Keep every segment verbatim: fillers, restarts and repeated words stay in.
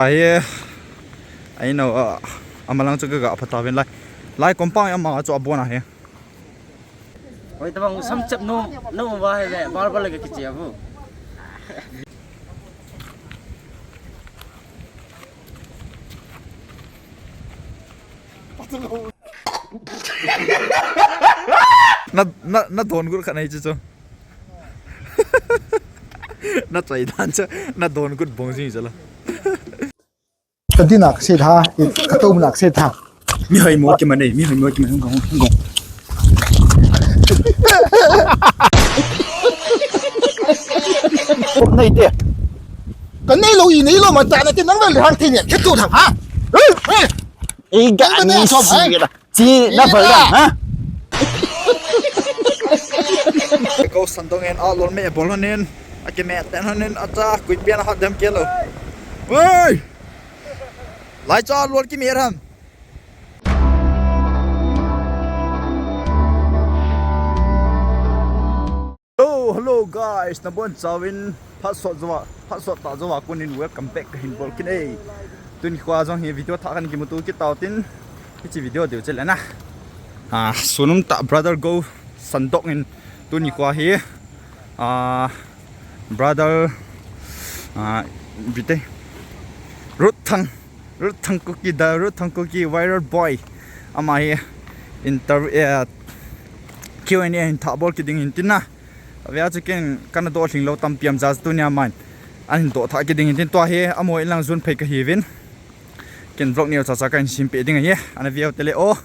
Ai, ai no, ah, amalang chu ka ga pha ta ven lai. Lai compound ama chu abon a he. Oi, tabang sam chep no, no va he le, bar bar le ka kiche abu. Na, na, na don gur khat nei chu chu. Na chai dan chu, na don gur bong jing chu la. Ka dinak se tha, ka tonak se tha. Mi hoi mo ki ma nei, mi hoi mo ki ma hung gong, hung gong. Nei te. Ka nei lo i nei lo ma ta na te nang le hang te ne, ke tu thang ha. Ei ga ni si da. Chi na bal da, ha? Ko sandong en a lol me bol honin, a ke me ten honin, a cha kui pian ha dem ke lo. Oi! Lai cha lol ki me ram. Hello, hello guys, nabon chauvin phat sot jouva, phat sot tah jouva konin welcome back kahin bol kit e. Tuni khoa jong hi video thah kahin kimuto kit tau tin, hiche video diu chule na. Ah, sunum tah brother Go Sandok in tuni khoa hi, ah, brother, ah, bite, Ruth Thang, Ruth Thang Kuki da, Ruth Thang Kuki viral boy. Ama hi interview, eh, Q and A hin thah bol kit ding hin tin na. Avia chu ken kana doh lhing lou tampi um jeh a tunia aman ahin doh thah kit ding hin tin tua hi amaho in lang jun phei kahiuvin. Ken vlog neo cha cha kahin sem peh ding ahi. Ana veu te le o.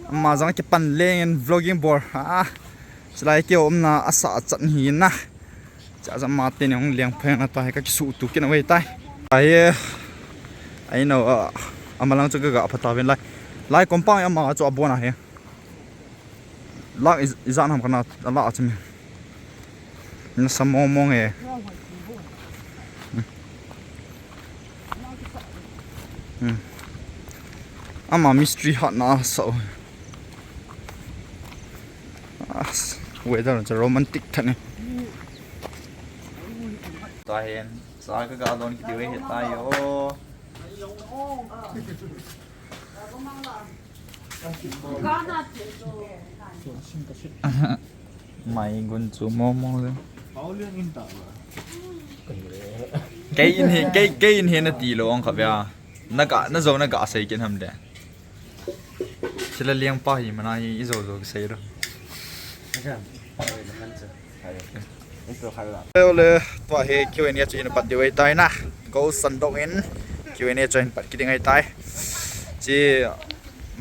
Ama jong kipan leng in vlogging bol. Ah. Chulai kei umna asa chat hi na. Cha cha ma te ni hung leng pheng na tua hi ka kisuh tu kin away tai. Ai, ai no, ah, amalang chu ka ga pha ta ven lai. Lai compound ama chu abon a he. Lak i, i jan ham kana la a chimi. Na sa mong mong e. Hmm. Ama mystery hat na sa. Ah, weather chu romantic tha ni. Ta hen, sa ka ga don ki diu he ta yo. Mai gun chu mo mo le. Kei in hi, kei, kei in hi na ti lo ong kha bia. Na ga, na jo na ga sei kin ham de. Sila liang pa hi mana hi i jo jo sei ro. Ole, tua hi Q and A chu hin pat diu ahi tai na. Go Sandok in Q and A chu hin pat kit ding ahi tai. Chi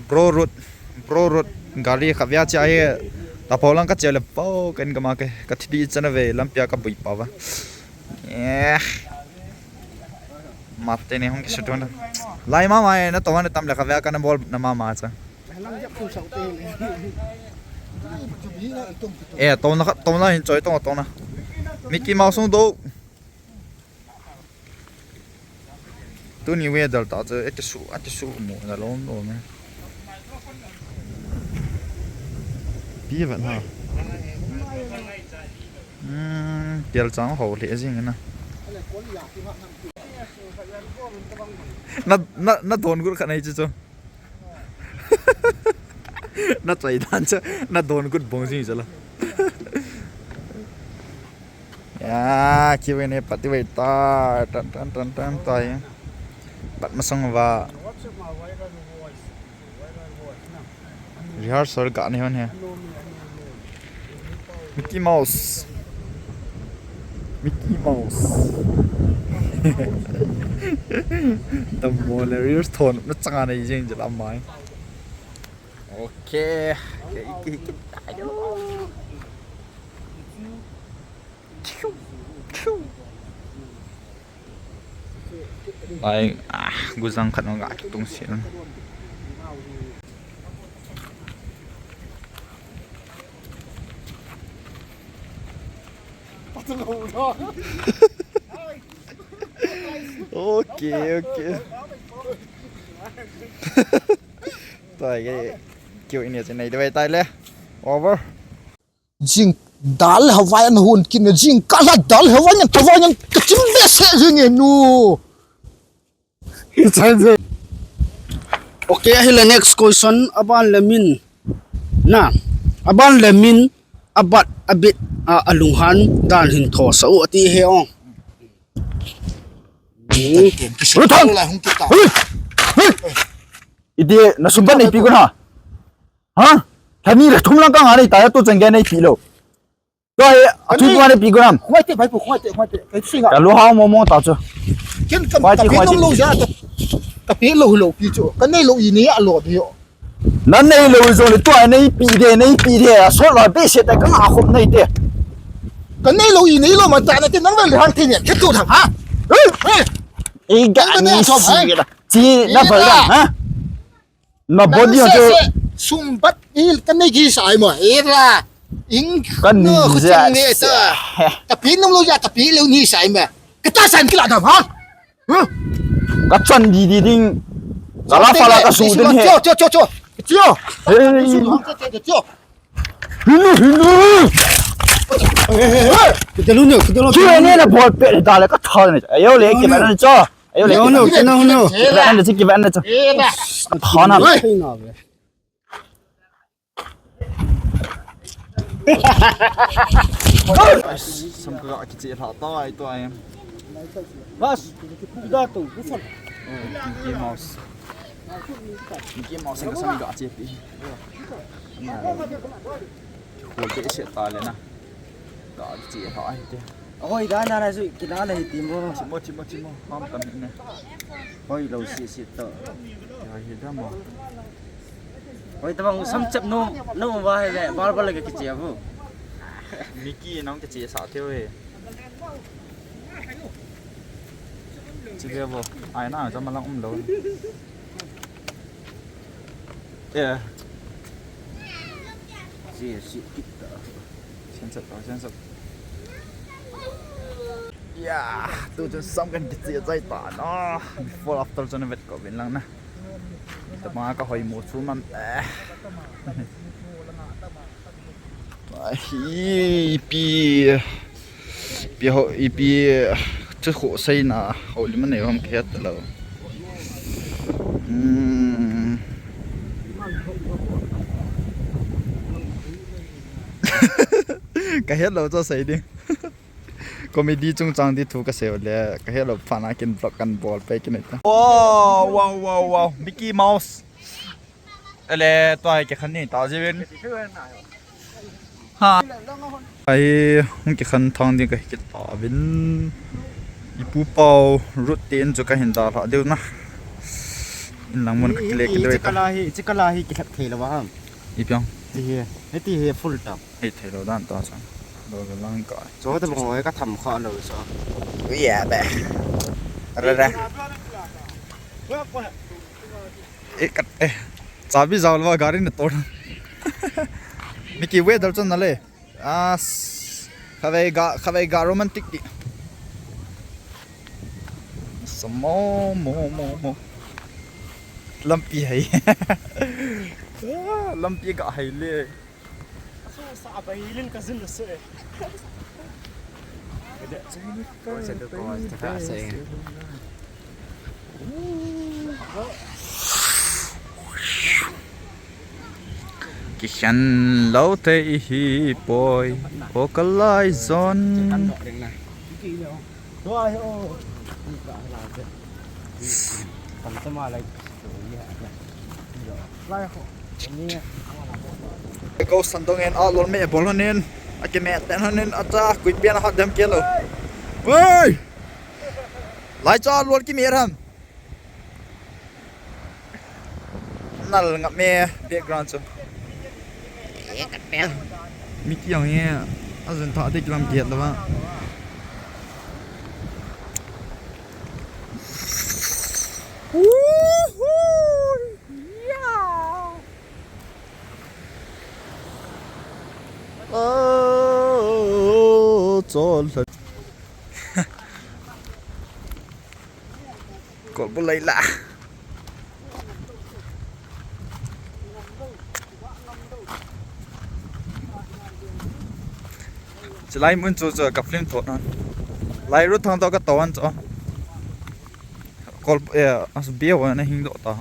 Bro Road, Bro Road gari kha via chi ahi. Ta pau lang ka che le pau kan ka ma ke ka thi di chana ve lampia ka bui pa va. Eh. Mate ni hung ki sutun. Lai mama e na to na tam le kha via ka na bol na mama cha. Eh, tona kha, tona hin choi tona, tona. Mickey Mouse sung do. Tuni weather ta chu, eh, kisu, a kisu mu na lom lom e. Pi vat ha. Hmm, tel chang ho le jing na. Na, na, na don gur khat nei chu chu. Na chai dan chu, na don gur bong jing chu la. Ya, Q and A pat diu ahi tai, tan, tan, tan, tan, tai. Pat masang va. Rehearsal ka ni hon he. Mickey Mouse. Mickey Mouse. Tam mo le reels thon na changa nei jeng jela mai. Okay. Okay, okay, okay. Ai, ah, gujang khat nong ga kitung sin. Okay, okay. Tua ke Q and A chu nei deu ahi tai le. Over. Jing dal hawai an hun kin jing kala dal hawai an tawai an kachim be se jing e nu. Okay, ahile next question, aban le min. Na, aban le min, abat, abit, a, alunghan dan hin thosah u ati he o. Ruthang! Hei! Hei! Iti, na sum bat neipi gon ham? Ha? Lha ni le thum lang ka nga nei ta, tu chan gei neipi lou. Tua hi, a thu tua neipi gon ham? Khuai te, bai pu, khuai te, khuai te. Kai singa. Ka lu hao mo mo ta chu. Ken kam, khuai te, ka pe khuai te. Nom lou ja, ka, ka pe lou lou pi chu. Ka nei lou i nei a lo di o. Na nei lou jong le tua neipi de, neipi de. A so la be se ta ka nga khop nei te. Ka nei lou i nei lou man ta na te nang le hang te ne. Ke tu thang ha. Ei, ei. Ei ga ni si ga. Chi na ba ga, ha? Na body ho chu. Sum bat il ka nei gi sai mo. Era. Ing ka ni no, ja. Ka pi nom lou ja, ka pi lou ni sai mo. Ka ta san ki la dam ha. Huh? Ka chan di di ding. Ka la fa la ka su ding he. Cho, cho, cho, cho. Cho. Hey. Cho, cho, cho, cho. Hinu, hinu. Kita lu ni, kita lu. Kira ni na bol pe da le ka tha ni. Ayo le ki ba na cho. Ayo le. No, no, no, no. Ki ba na chi, ki ba na cho. Tha na. Oi. Sam ka kiche lha ta ai to ai. Bas, cuidado, por favor. Mickey Mouse. Mickey Mouse ka sam ga che pi. Khol te se ta le na. Ka kiche lha ai te. Hoi, da na na su, kila la hi ti mo. Chimo, chimo, chimo. Ham tam ne. Hoi, lo si si to. Ya hi da mo. Hoi, tabang sam chap no, no va he le, bar bar le kiche bu. Mickey nang kiche sa theu he. Chi ve bo. Ai na, jam lang um lo. Yeah. Si, si, kita. Sensor, oh, sensor. Ya, tu chun sam kan kiche chai ta na. Before after chun vet ko bin lang na. Tama ka hoi mo chu man. Eh. Ai, ipi, ipi ho, ipi, chu kho sei na, ho lim nei ham ka het lou. Hmm. Ka het lou chu sei ding. Comedy chungchang di thu ka sei le, ka het lou phat na kin vlog kan bol pe kin ta. Wow, wow, wow, wow. Mickey Mouse. Ale, tua hi kikhen ni ta jeh in. Ha. Ai, hung kikhen thang ding kahi kit tauvin. Ipu pau, Ruth te in chu kahin dalha diu na. In lang mun ka kile kit diu. Chi kala hi, chi kala hi kilhep thei lou ham. Ipi ham. Ti hi, hiti hi full tam. Hei thei lou dan ta chang. Lou lou lang ka. Cho ta bang hoi ka tham kha lou so. Ui ya be. Ra ra. Eh, kat, eh. Chabi jao lou gari na tod. Mickey weather chon na le. As. Khavei ga, khavei ga romantic di. Sa mo, mo, mo, mo. Lampi hai. Ah, lampi ga hai le. Sa, sa, abai lin ka zin na se. Ko se du ko, ta ka se. Kikhen lou thei hi poi, o ka lai zon. Ko san dong en a lol me bol honin, a ke me ten honin, a cha kui pian a hot dem ke lou. Oi! Lai cha lol ki me ram. Nal ngap me background chu. Eh, kat pel. Mi ki ang ye. A zun tha te kilam ki het lou va. Woohoo! Yeah! Oh, chol. Kol bu lai la. Chilai mun chu chu ka film tho na. Lai ru thang to ka to an chu. Kol, eh, as bia wa na hing doh ta.